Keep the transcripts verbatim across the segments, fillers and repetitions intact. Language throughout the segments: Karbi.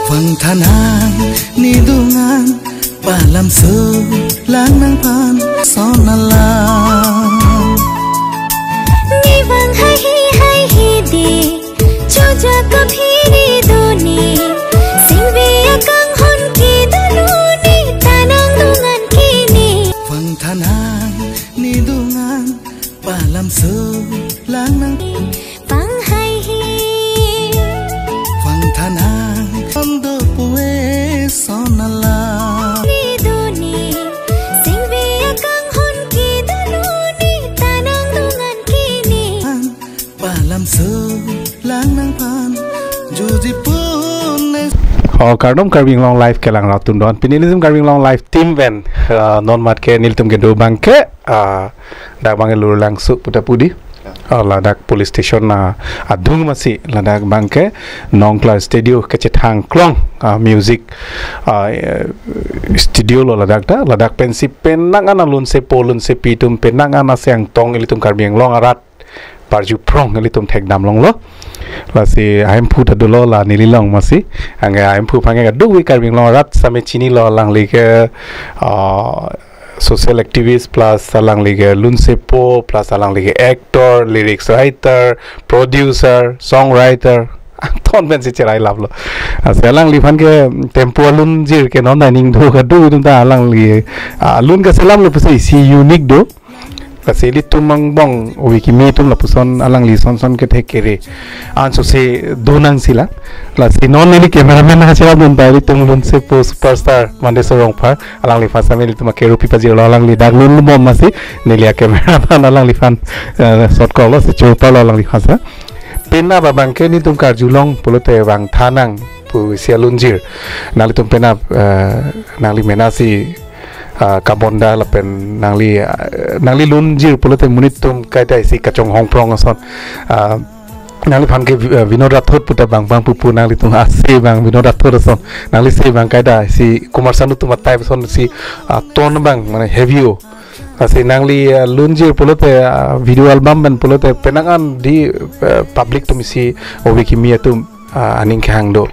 Vangthan hang ne dungan, palamso lang nangphan son alam. Ne vang haihe haihe de, choja kaphiri done, singve akanghon kedo lone, tanang dungan kene. Vangthan hang ne dungan, palamso lang nang. Vang haihe. Vangthan hang ando pue son alam. Ni done, singve akanghon kedo lone, tanang dungan kene. Palamso lang nangphan, juji pun ne. Oh, kardom Karbi Anglong Live kelang rat atum don. Pini nelitum Karbi Anglong Live team pen, uh, non mat ke nelitum kedo abang ke, uh, dak abang Lurlangso puta pudi. Ya. Uh, ladak police station na adung masi ladak abang ke Nongklar studio kachethang klong, uh, music, uh, studio lo ladak ta, ladak pensi penang ana lunsepo lunsepi atum penang ana siang tong ilitum Karbi Anglong arat parju prong ilitum thekdam longlo. Lasi ahemphu ta dolo la neli along masi. Anke ahemphu aphan ke kadokave Karbi Anglong arat same chinilo, alangli ke, ah, social activist plus alangli ke lunsepo plus alangli ke actor, lyrics writer, producer, songwriter. Angton pensi cherai laplo. Lasi alangliphan ke tempo alunjir ke non dining do kadokave atum ta alangli, ah, alun kaselamlo pusi isi unique do. Lasi ilitum angbong ove kimi atum lapuson alangli son son kethek kere. Ansose do nangsi la. Lasi non neli cameraman nangcherap dun pai ilitum lunsepo superstar Mandeswar Rongphar, alangliphan same ilitum akerupi pajirlo, alangli dak lunbom masi neli acameraman alangliphan, eh, shot call lo si chopalo alangliphan sa. Penap abang ke nelitum karjulong pulote vangthan nang pusi alunjir. Nanglitum penap, eh, nangli mena si, ah, kabonda lapen nangli, ah, nangli lunjir pulote monit atum kaita isi kachonghong prong ason. Ah, nangliphan ke, eh, Vinod Rathod puta abang abang pupu nanglitum ase abang Vinod Rathod ason. Nangli ase abang kaita isi Kumar Sanu atum a-type ason si, ah, tone abang mane heavy o. Lasi nangli, ah, lunjir pulote, ah, video album pen pulote penang an di, eh, public atum isi ove kimi atum, ah, aning kehang do.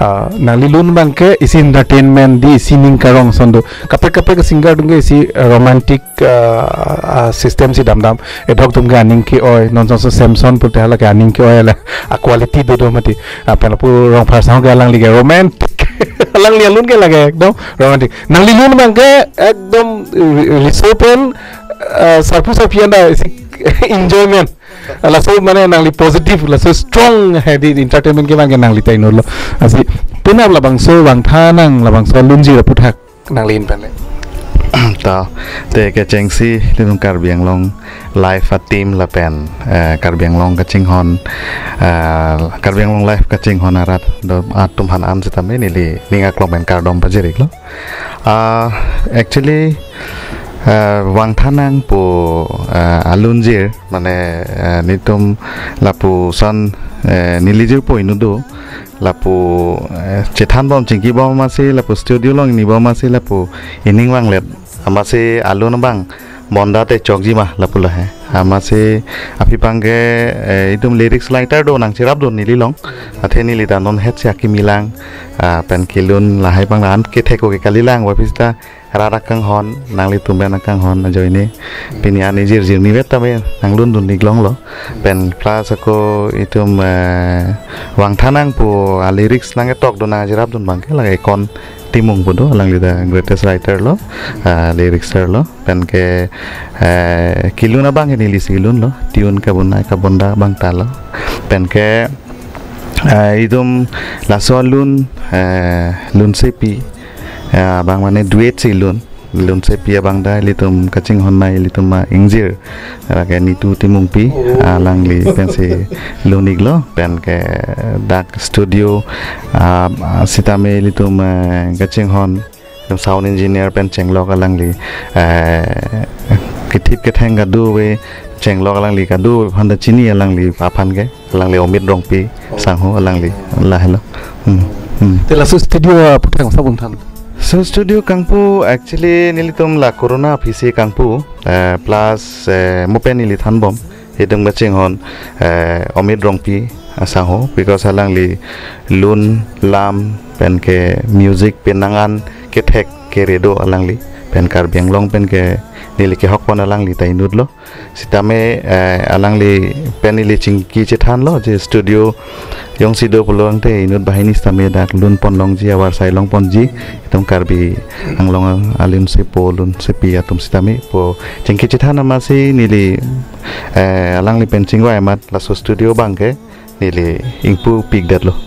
Ah, nangli lun abang ke isi entertainment di isi ning karong ason do. Kaprek kaprek singer atum ke isi, ah, romantic, ah, ah, system si damdam. Edok atum ke aning ke-oi, non sonso Samson pulote hala ke aning ke-oi la a-quality do do mati. Ah, pen lapu Rongphar sang ke alangli ke romantic. Alangli alun ke lake ekdom romantic. Nangli lun abang ke ekdom ri-, riso pen, eh, sarpo sarpi anda isi enjoyment. Laso mane nangli positive, laso strong he di entertainment kevan ke nangli ta inutlo. Lasi penap labangso vangthan nang labangso lunjir aputhak nangli in pen le. Ta, te kechengsi ilitum Karbi Anglong Live a-team lapen, eh, Karbi Anglong kachinghon, eh, Karbi Anglong Live kachinghon arat do atum aphan an sitame neli ning aklong pen kardom pajir-iklo. Ah, actually, eh, vangthan nang pu, eh, alunjir, mane, eh, nelitum lapuson, eh, neli jirpo inut do, lapu, eh, chethanbom chingkibom masi, lapu studio along inibom masi, lapu ining vanglet, amatsi alun abang bonda te chokji ma lapu lo he. Amatsi aphi abang ke, eh, itum lyrics writer do nangcherap do neli along. Athe neli ta non het si akimi lang, ah, pen kelun lahai abang an kethek-o ke kali lang, aphi seta rat akanghon, nanglitum pen akanghon ajoine pini an ijir jirni vet tame nanglun dun-ik longlo. Pen plus ako itum, eh, vangthan nang pu a-lyrics nangketok do nangcherap dun abang ke lake Ekon Timung pu do, alangli ta greatest writer lo, ah, lyrics lo. Pen ke, eh, kelun abang ke neli si kelun lo, tune kabonai kabonda abang ta lo. Pen ke, eh, itum laso alun, eh, lunsepi, eh, abang mane duet si lun. Lunsepi abang ta ilitum kachinghon nai ilitum a-ingjir, lake Nitu Timungpi, oh, alangli pensi lun-iklo, pen ke dak studio, ah, sitame ilitum, eh, kachinghon, sound engineer pen chenglok alangli, eh, kethip ketheng kadokave chenglok alangli, kadokave aphan ta chini alangli aphan ke, alangli Omit Rongpi, oh, sangho alangli, lahelo. Hmm, hmm. Te laso studio aputhak sabun than. So studio kangpu actually nelitum la corona aphi si kangpu, eh, plus, eh, mo pen neli thanbom. Itum kachinghon, eh, Amit Rongpi asangho, because alangli lun lam pen ke music penang an kethek kere do alangli, pen Karbi Anglong pen ke neli kehok pon alangli ta inut lo. Sitame, eh, alangli pen neli chingki chethan lo je studio jongsi do pulo tangte inut banghini sitame dak lun pon longji, avarsai long ponji, itum Karbi Anglong alim sepo lun sepi atum sitame pu chingki chethan amatsi neli, eh, alangli pen chingvai amat laso studio abang ke neli ingpu pikdet lo.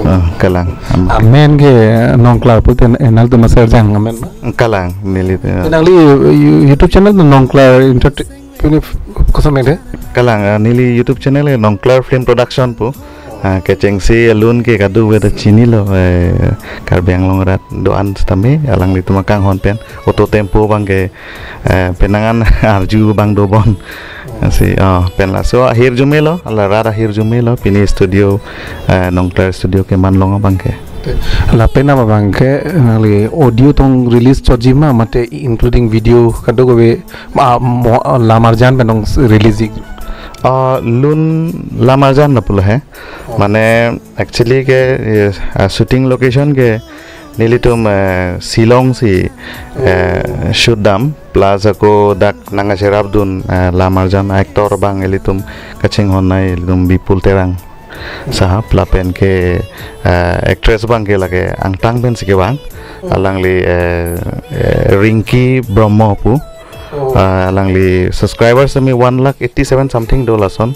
Ah, kalang. Am- Amen ke Nongklar pute enal tu masar jang amen ma? Kalang, neli, eh, Nangli, eh, YouTube channel tu Nongklar Entertainment, koson amen de? Kalang, ah, neli YouTube channel ke Nongklar Film Production pu. Ah, kechengsi alun ke kadokave ta chini lo, eh, Karbi Anglong arat do-an sitame, alanglitum akanghon pen, Auto Tempo abang ke, eh, penang an arju abang dobom. Asi, oh, pen laso ahirjume lo, la rat ahirjume lo, pini studio, eh, Nongklar studio keman long abang ke. Lapen abang ke, nangli audio tong release chotji ma, mate including video kadokave, ma, mo, lam arjan pen tong release ji? Ah, lun lam arjan lapulo he. Oh. Mane actually ke, eh, ah, shooting location ke nelitum, eh, Shillong si, eh, shoot dam, plus ako dak nangkacherapdun, eh, lam arjan actor abang ilitum kachinghon nai ilitum Bipul Terang sahab, lapen ke, eh, actress abang ke lake angtan pensi kevang, alangli, eh, eh, Rinki Brahma pu. Oh. Ah, alangli subscribers ami one lakh eighty seven something do lason.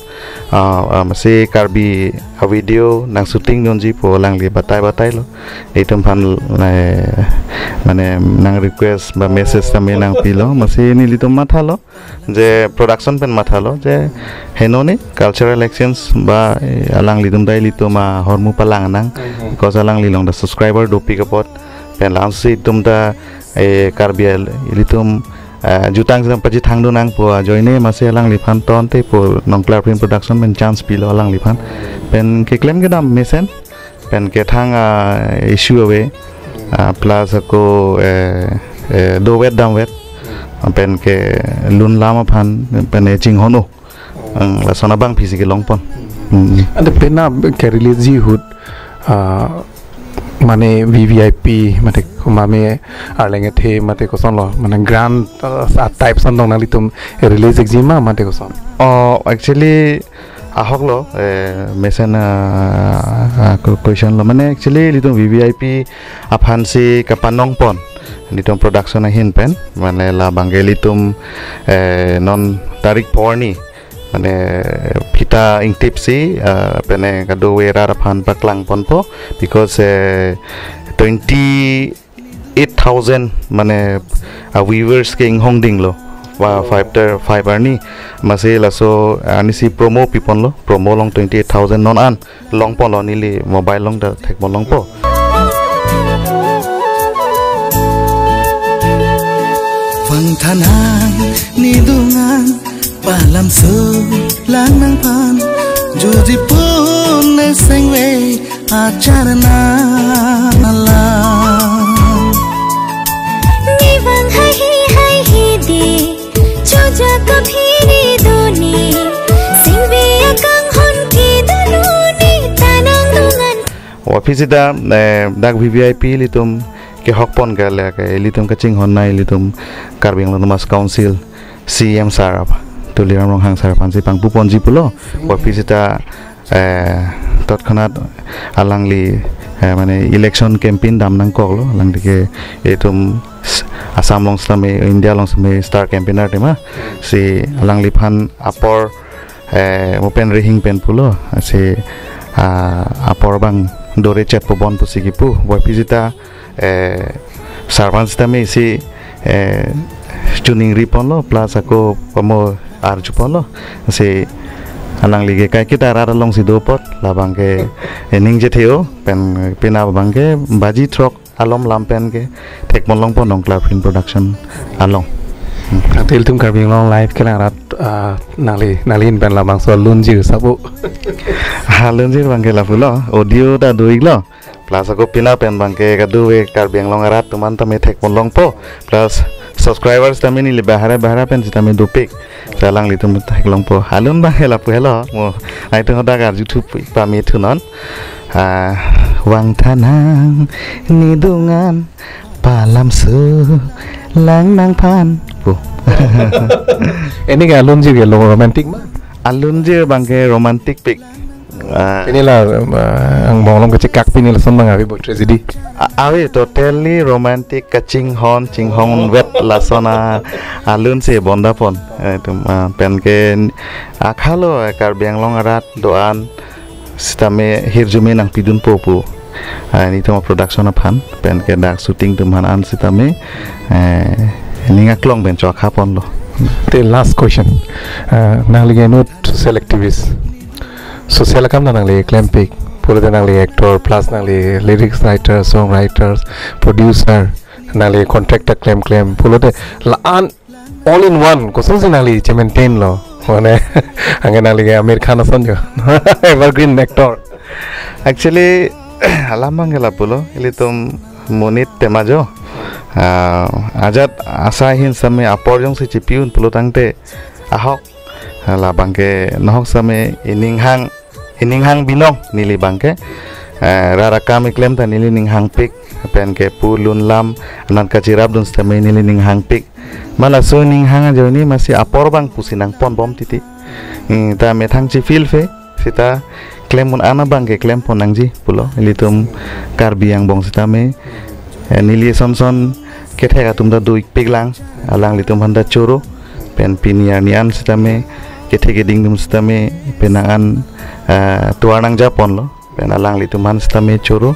Ah, ah, masi Karbi a video nang shooting dunji pu alangli batai batai lo. Itum aphan, eh, mane nang request ba message tame nangpilo. Masi nelitum mathalo je production pen mathalo je henoni cultural exchange ba, eh, alanglitum ta ilitum ahormu palang nang. Mhm. Because alangli along ta subscriber dopik apot. Pen lamsi itum ta, eh, Karbi al-, ilitum, eh, jutang sitame pachethangdun nang pu ajoine masi alangliphan tangte pu Nongklar Film Production pen chance pilo alangliphan. Pen keklem kedam mesen. Pen kethang, ah, issue ave. Ah, plus ako, eh, eh, dovet damvet. Pen ke lun lam aphan pen, eh, chinghon o. Ang lason abangpi si kelong pon. Hmm. Ante penap ke release ji ahut, ah, mane V V I P, mate kumame arleng ethe, mate koson lo, mane grand, ah, a type ason tong nanglitum release ikji ma, mate koson? Oh, actually, ahok lo, eh, mesen, ah, ah, ku-, question lo. Mane actually, ilitum V V I P aphan si kapanong pon. Ilitum production ahin pen, mane labang ke ilitum, eh, non tarik phongo arni mane phita ingtip si, ah, pene kadokave rat aphan paklang ponpo, because, eh, twenty eight thousand mane, ah, viewers ke inghong dinglo. Wa five ter, five arni. Masi laso arni si promo pi ponlo. Promo along twenty eight thousand non an long ponlo, neli mobile along ta thek pon longpo. Vang thanang ni dungan, palam su lang nangphan, juji pun ne sengve achar na la. Ni vang hai hi hai hi di, chuja kaphiri duni, singve akanghon ki dunu ni tanang dungan. Wa phi sita, eh, dak V V I P ilitum kehok pon ke le ke ilitum kachinghon nai ilitum Karbi Anglong Autonomous Council C E M sir apa, Tuliram Ronghang sir aphan si pangpu ponji pulo. Wa phi sita, eh, totkhonat alangli, eh, mane election campaign dam nangkoklo, alangli ke itum s-, Assam along sitame, India along sitame star campaigner tema. Si alangliphan apor, eh, mo pen rihing pen pulo, si, ah, apor abang dore chet po bon pusi kipu, wa phi sita, eh, sir aphan sitame si, eh, choningri ponlo, plus ako pamo arju ponlo. Si alangli ke kaiketa rat along si do apot, labang ke, eh, ningje theo, pen penap abang ke baji throk alom lam pen ke thek pon longpo Nongklar Film Production along. Hmm. Ante ilitum Karbi Anglong Live kelang rat, ah, nangli, nangli ahin pen labangso lunjir sabu. Ha, lunjir abang ke lapulo, audio ta do-iklo. Plus ako penap pen abang ke kadokave Karbi Anglong arat atum an tame thek pon longpo. Plus subscribers tame neli bahara bahara pen sitame dopik. Alanglitum theklongpo. Alun abang hela pu helo. Mo, nangtum hadak arjuthu pu pame thunon. Ah, Vangthanang ne dungan palamso lang nangphan pu. Ini ke alunjir ke lo romantic ma? Alunjir abangke romantic pik. Ah. Pini la, ah, angbong along kachekak pini lason abang ave bo tragedy. A-, ave totally romantic kachinghon, chinghon vet lason a-, alun si bondapon. Eh, itum, ah, penke akhalo, eh, Karbi Anglong arat do-an sitame hirjume nangpidunpo pu. Ah, nelitum production aphan penke dak shooting atum aphan an sitame, eh, ning aklong pen chokhapon lo. The last question. Uh, nangli ke inut social activist. Social akam ta nangli klempik. Pulote nangli actor plus nangli lyrics writer, song writers, producer, nangli contractor klemklem. Pulote la-an all in one. Kosonsi nangli che-maintain lo. Mane, anke nangli ke Aamir Khan ason jo. Evergreen actor. Actually, alam abangke lapulo, ilitum monit tema jo. Ah, ajat asai ahin sitame apor jongsi chipi-un pulo tangte ahok. Labangke nohok sitame ining hang, ining hang binong neli abangke. Eh, rat akam keklem ta neli ning hangpik, penke pu lun lam anat kachirapdun sitame neli ning hangpik. Ma laso ning hang ajoine masi apor abang pusi nangponbom titi. Hmm, ta methang chifilfe sita klem un-an abangke klempon nangji pulo. Ilitum Karbi angbong sitame, eh, neli sonson kethek atum ta do-ikpiklang, alanglitum aphan ta choro, pen pini arni an sitame kethek keding atum sitame penang an, eh, tovar nangjaponlo. Pen alanglitum aphan sitame choro.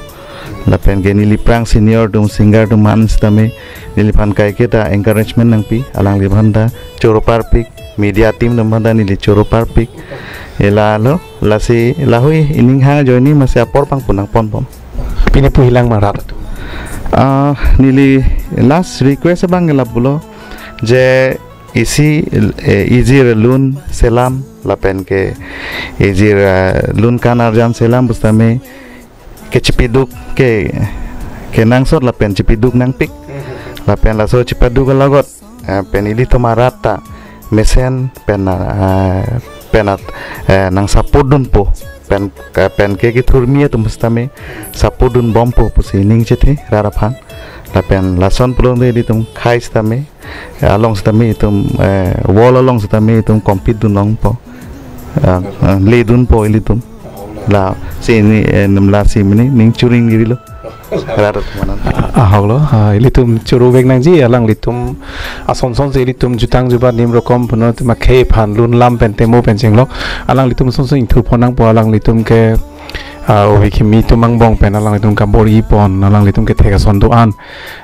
Lapen ke neli aphrang senior atum, singer atum aphan sitame neliphan kaike ta encouragement nangpi, alangliphan ta choro parpik, media team atum aphan ta neli choro parpik. Ela lo, lasi lahui ining hang ajoine masi apor abang pu nangponbom. Pini puhilang ma rat atum. Ah, neli last request abangke lapulo je isi, eh, ijir lun selam lapen ke ijir, eh, lun kan arjan selam pusitame kechipiduk ke, kenangsot lapen chipiduk nangpik. Lapen laso chipaduk alogot, eh, pen ilitum arat ta mesen pen, eh, pen at, eh, nang support dunpo. Pen, eh, penke kethurmi atum sitame support dunbompo pusi ning chethe rat aphan. Lapen lason pulote ilitum khei sitame, eh, along sitame itum, eh, wall along sitame itum compete dun longpo. Ah, ah, ledunpo ilitum. Lasi ne, eh, nem lasi mene ning churing diri lo. Rat atum aphan. Ah, ahok lo, ah, ilitum choro vek nangji, alanglitum asonsonsi ilitum jutang jubat nim rokom puno atum akhei aphan lun lam pen temo pen chenglok. Alanglitum asonson ingthurpon nangpo, alanglitum ke, ah, ovi kimi atum angbong pen alanglitum kabor-ipon, alanglitum kethek ason do-an.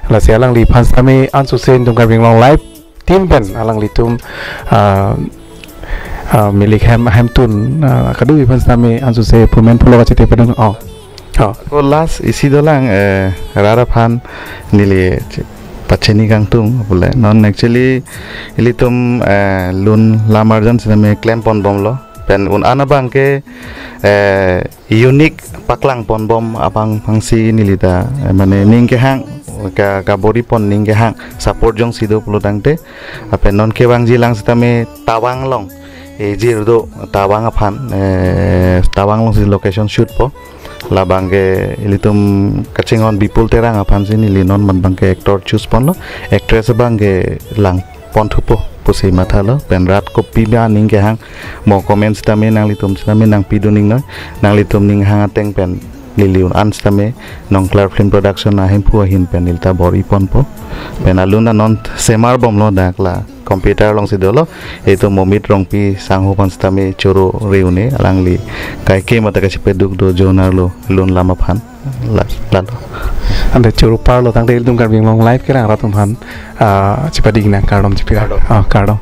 Lasi alangliphan sitame ansose itum Karbi Anglong Live team pen alanglitum, ah, ah, milik hem, hemtun, ah, kadokave aphan sitame ansose pumen pulo kachete padung. Oh. Oh. Ko last isi dolang, eh, rat aphan neli che-, pachini kangtung pule. Non actually ilitum, eh, lun lam arjan sitame klemponbomlo. Pen un-an abangke, eh, unique paklangponbom abang aphansi neli ta, eh, mane ning kehang, ka, kabor-ipon ning kehang, support jongsi do pulo tangte, lapen non kevangjilang sitame Tawang along, eh, ijir do, Tawang aphan, eh, Tawang alongsi location shootpo. Labangke ilitum kachinghon Bipul Terang aphansi neli non man abangke actor chooseponlo, actress abangke langponthupo pusi mathalo, pen rat kopi ba ning kehang mo comment sitame nanglitum sitame nangpidun ningnoi, nanglitum ning hang ateng pen neli un-an sitame Nongklar Film Production ahemphu ahin pen neli ta bor-iponpo. Pen alun ta non semarbomlo dak la computer alongsi dolo, itum Momit Rongpi sangho aphan sitame choro re-un-e, alangli kaike mate kachipaduk do jonar lo lun lam aphan. La, lalo. Ante choro parlo tangte ilitum Karbi Anglong Live kelang rat atum aphan, ah, chipading nang kardom chipi. Kardom. Ah, kardom.